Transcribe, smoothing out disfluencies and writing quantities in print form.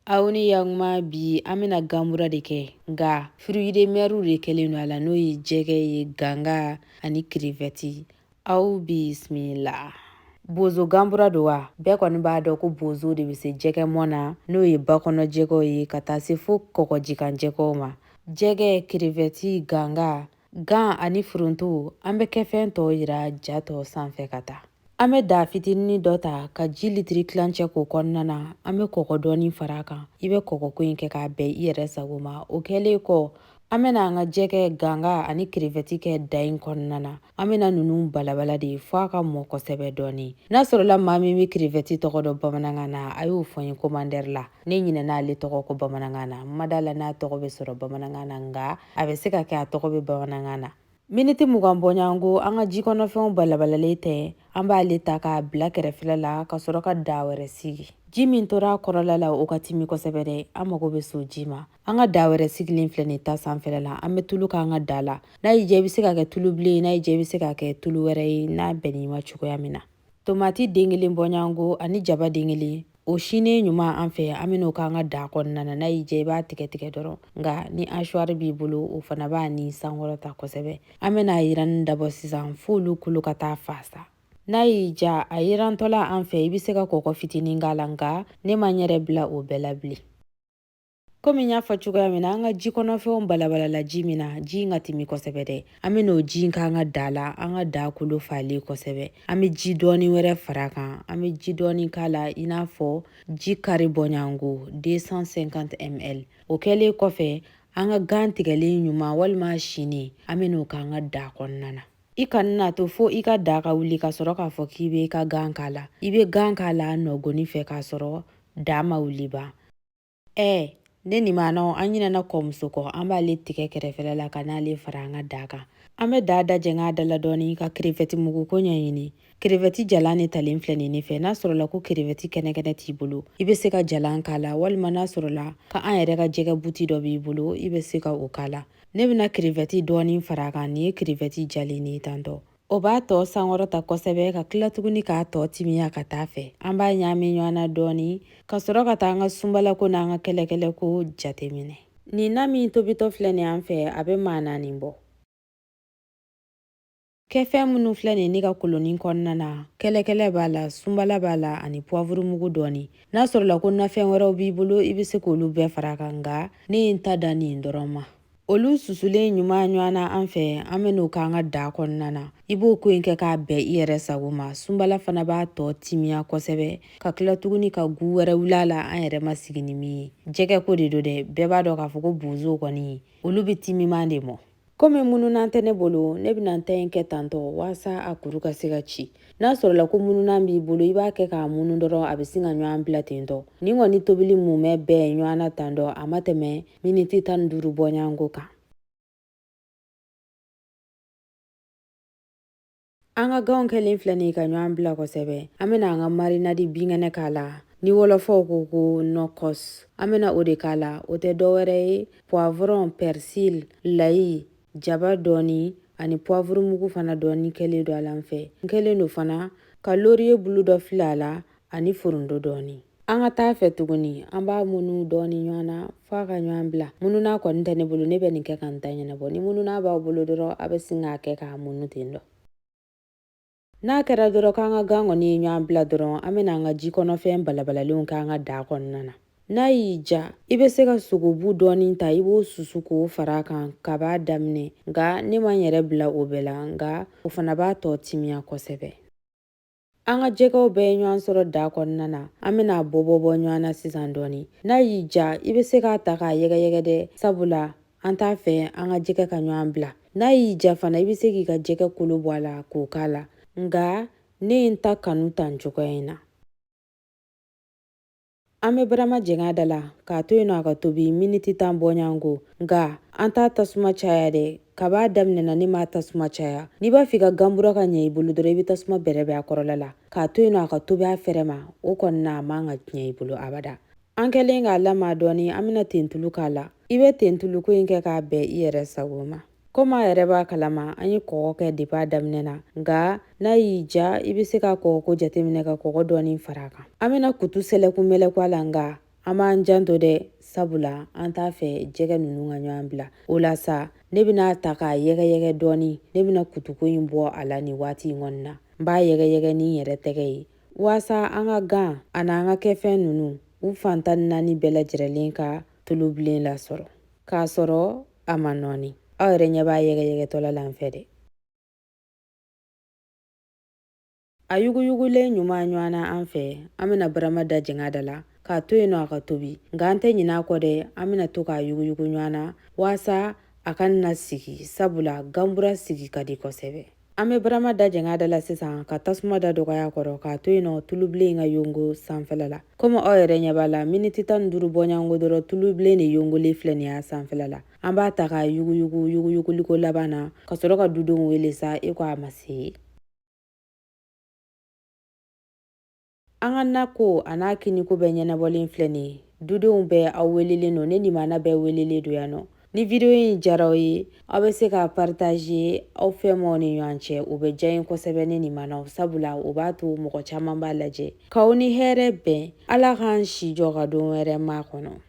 Aw ni yakuma, bi an bɛna ganbura de kɛ, nka fruits de mer de kɛlen don a la, n'o ye jɛgɛ ye, ganga ani crevette. Aw bisimila. Bozo ganbura don wa? Bɛɛ kɔni b'a dɔn ko bozo de bɛ se jɛgɛ mɔn na, n'o ye bakɔnɔ jɛgɛw ye, ka taa se fo kɔgɔjikan jɛgɛw ma. Jɛgɛ, crevette, ganga, gan ani foronto. An bɛ kɛfɛn tɔw yira ja tɔ sanfɛ ka taa. An bɛ daa fitinin dɔ ta ka ji litiri tilancɛ k'o kɔnɔna na. An bɛ kɔgɔ dɔɔni fara a kan. I bɛ kɔgɔko in kɛ k'a bɛn i yɛrɛ sago ma. O kɛlen kɔ, an bɛna an ka jɛgɛ, ganga ani crevette kɛ da in kɔnɔna na. An bɛna ninnu balabala de fo a ka mɔ kosɛbɛ dɔɔni. N'a sɔrɔla maa min bɛ crevette tɔgɔ dɔn bamanankan na, a y'o fɔ n ye commentaire la. Ne ɲinɛna ale tɔgɔ ko bamanankan na. N ma da la n'a tɔgɔ bɛ sɔrɔ bamanankan na, nka a bɛ se ka kɛ a tɔgɔ bɛ bamanankan na. Miniti 20 bɔɲɔgɔnko, an ka jikɔnɔfɛnw balabalalen tɛ, an b'ale ta k'a bila kɛrɛfɛla la ka sɔrɔ ka daa wɛrɛ sigi. Ji min tora a kɔrɔla la, o ka timi kosɛbɛ dɛ. An mago bɛ so ji ma. An ka daa wɛrɛ sigilen filɛ nin ta sanfɛla la. An bɛ tulu k'an ka da la. N'a y'i diya, i bɛ se ka kɛ tulu bilen, n'a y'i diya, i bɛ se ka kɛ tulu wɛrɛ ye, n'a bɛnn'i ma cogoya min na. Tomati den kelen bɔɲɔgɔnko ani jaba den kelen, o sinen ɲuman an fɛ, an bɛn'o k'an ka da kɔnɔna na. N'a y'i diya, i b'a tigɛ tigɛ dɔrɔn, nka ni hachoir b'i bolo, o fana b'a ni sankɔrɔta kosɛbɛ. An bɛna a yiranni dabɔ sisan f'olu kolo ka taa fasa. N'a y'i diya, a yirantɔla an fɛ, i bɛ se ka kɔgɔ fitinin k'a la, nka ne ma n yɛrɛ bila o bɛɛ la bilen. Komi n y'a fɔ cogoya min na, an ka ji kɔnɔfɛnw balabalala ji min na, ji in ka timi kosɛbɛ dɛ. An bɛ n'o ji in k'an ka da la. An ka da kolo falen kosɛbɛ, an bɛ ji dɔɔni wɛrɛ fara kan. An bɛ ji dɔɔni k'a la, i n'a fɔ ji kari bɔɲɔgɔnko, 250 ml. O kɛlen kɔfɛ, an ka gan tigɛlen ɲuman walima sini, an bɛ n'o k'an ka da kɔnɔna na. I kana n'a to fo i ka da ka wuli ka sɔrɔ k'a fɔ k'i bɛ i ka gan k'a la. I bɛ gan k'a la nɔgɔni fɛ k'a sɔrɔ da ma wuli ban. Ɛ ne nin maanaw, an ɲinɛna kɔmuso kɔ. An b'ale tigɛ kɛrɛfɛla la ka n'ale fara an ka da kan. An bɛ da dajɛngɛ a da la dɔɔni ka crevette mugu ko ɲɛɲini. Crevette jalan de talen filɛ nin ne fɛ. N'a sɔrɔla ko crevette kɛnɛkɛnɛ t'i bolo, i bɛ se ka jalan k'a la, walima n'a sɔrɔla ka an yɛrɛ ka jɛgɛ buti dɔ b'i bolo, i bɛ se ka o k'a la. Ne bɛna crevette dɔɔni fara a kan. Nin ye crevette jalen de ye tantɔ. O b'a tɔ sankɔrɔta kosɛbɛ ka tila tuguni k'a tɔ timiya ka taa fɛ. An b'a ɲaami ɲɔgɔn na dɔɔni ka sɔrɔ ka taa an ka sunbalako n'an ka kɛlɛkɛlɛko jateminɛ. Nin na min tobitɔ filɛ nin an fɛ, a bɛ maa naani bɔ. Kɛfɛn minnu filɛ nin ne ka kolonin kɔnɔna na, kɛlɛkɛlɛ b'a la, sunbala b'a la ani poivre mugu dɔɔni. N'a sɔrɔla ko nafɛn wɛrɛw b'i bolo, i bɛ se k'olu bɛɛ fara a kan, nka ne ye n ta dan nin dɔrɔn ma. Olu susulen ɲuman ɲɔgɔn na an fɛ, an bɛ n'o k'an ka da kɔnɔna na. I b'o ko in kɛ k'a bɛn i yɛrɛ sago ma. Sunbala fana b'a tɔ timiya kosɛbɛ ka tila tuguni ka gu wɛrɛ wuli a la an yɛrɛ ma sigi ni min ye. Jɛgɛ ko de don dɛ. Bɛɛ b'a dɔn k'a fɔ ko bozow kɔni, olu bɛ timiman de mɔ. Komi mununan tɛ ne bolo, ne bɛna n ta in kɛ tantɔ waasa a kuru ka se ka ci. N'a sɔrɔla ko mununan b'i bolo, i b'a kɛ k'a munu dɔrɔn, a bɛ sin ka ɲɔgɔn bila tentɔ. Nin kɔni tobili mumɛ bɛɛ ɲɔgɔn na tantɔ, a ma tɛmɛ miniti 15 bɔɲɔgɔnko kan. An ka ganw kɛlen filɛ nin ka ɲɔgɔn bila kosɛbɛ, an bɛna an ka marinade binkɛnɛ k'a la, ni wɔlɔfɔw ko ko nɔkɔs. An bɛna o de k'a la. O tɛ dɔwɛrɛ ye, poivron, persil, layi, jaba dɔɔni ani poivre mugu fana dɔɔni kɛlen don a la. N fɛ, n kɛlen don fana ka laurier bulu dɔ fili a la ani foronto dɔɔni. An ka taa fɛ tuguni, an b'a munu dɔɔni ɲɔgɔn na fo a ka ɲɔgɔn bila. Mununa kɔni tɛ ne bolo, ne bɛ nin kɛ ka n ta ɲɛnabɔ. Ni mununa b'aw bolo dɔrɔn, a bɛ sin k'a kɛ k'a munu ten dɔ. N'a kɛra dɔrɔn k'an ka gan kɔni ye ɲɔgɔn bila dɔrɔn, an bɛna an ka ji kɔnɔfɛn balabalalenw k'an ka daa kɔnɔna na. N'a y'i ja, i bɛ se ka sogobu dɔɔni ta, i b'o susu k'o fara a kan ka b'a daminɛ, nka ne ma n yɛrɛ bila o bɛɛ la, nka o fana b'a tɔ timiya kosɛbɛ. An ka jɛgɛw bɛɛ ye ɲɔgɔn sɔrɔ da kɔnɔna na. An bɛna a bɔ bɔ bɔ ɲɔgɔn na sisan dɔɔni. N'a y'i ja, i bɛ se k'a ta k'a yɛgɛyɛgɛ dɛ, sabula an t'a fɛ an ka jɛgɛ ka ɲɔgɔn bila. N'a y'i ja fana, i bɛ se k'i ka jɛgɛ kolo bɔ a la k'o k'a la, nka ne ye n ta kanu tan cogoya in na. An bɛ barama jɛngɛ a da la k'a to yen nɔ a ka tobi miniti 10 bɔɲɔgɔnko, nka an t'a tasuma caya dɛ. Kab'a daminɛ na, ne m'a tasuma caya. N'i b'a fɛ i ka ganbura ka ɲɛ i bolo dɔrɔn, i bɛ tasuma bɛrɛbɛn a kɔrɔla la k'a to yen nɔ a ka tobi a fɛrɛ ma. O kɔni na, a man ka tiɲɛ i bolo abada. An kɛlen k'a lamaga dɔɔni, an bɛna tentulu k'a la. I bɛ tentulu ko in kɛ k'a bɛn i yɛrɛ sago ma. Komi a yɛrɛ b'a kalama, an ye kɔgɔ kɛ depuis a daminɛ na, nka n'a y'i ja, i bɛ se ka kɔgɔko jateminɛ ka kɔgɔ dɔɔni fara a kan. An bɛna kutu sɛlɛku mɛlɛku a la, nka An b'an janto dɛ, sabula an t'a fɛ jɛgɛ ninnu ka ɲɔgɔn bila. O la sa, ne bɛna ta k'a yɛgɛyɛgɛ dɔɔni. Ne bɛna kutuko in bɔ a la nin waati in kɔni na. N b'a yɛgɛyɛgɛ ni n yɛrɛ tɛgɛ ye waasa an ka gan ani an ka kɛfɛn ninnu u fan 14 bɛɛ lajɛrɛlen ka tulubilen lasɔrɔ k'a sɔrɔ a ma nɔɔni. Aw yɛrɛ ɲɛ b'a yɛgɛyɛgɛtɔla la n fɛ dɛ. A yuguyugulen ɲuman ɲɔgɔn na an fɛ, an bɛna barama da jɛngɛ da la k'a to yen nɔ a ka tobi. Nka an tɛ ɲinɛ a kɔ dɛ, an bɛna to k'a yuguyugu ɲɔgɔn na waasa a kana sigi, sabula ganbura sigi ka di kosɛbɛ. An bɛ barama da jɛngɛ da la sisan ka tasuma da dɔgɔya kɔrɔ k'a to yen nɔ tulubilen in ka yongo sanfɛla la. Komi aw yɛrɛ ɲɛ b'a la, miniti 15 bɔɲɔgɔnko dɔrɔn tulubilen de yongolen filɛ nin y'a sanfɛla la. An b'a ta k'a yuguyugu yuguyuguliko laban na ka sɔrɔ ka dudenw wele sa i ko a ma se. An ka nako a n'a kiniko bɛɛ ɲɛnabɔlen filɛ nin ye. Dudenw bɛɛ aw welelen don, ne limana bɛɛ welelen don yan nɔ. Ni video in diyara aw ye, aw bɛ se k'a partager aw fɛnmaw ni ɲɔgɔn cɛ. O bɛ diya n ye kosɛbɛ ne limanaw, sabula o b'a to mɔgɔ caman b'a lajɛ. K'aw ni hɛrɛ bɛn, Ala k'an si jɔ ka don wɛrɛ makɔnɔ.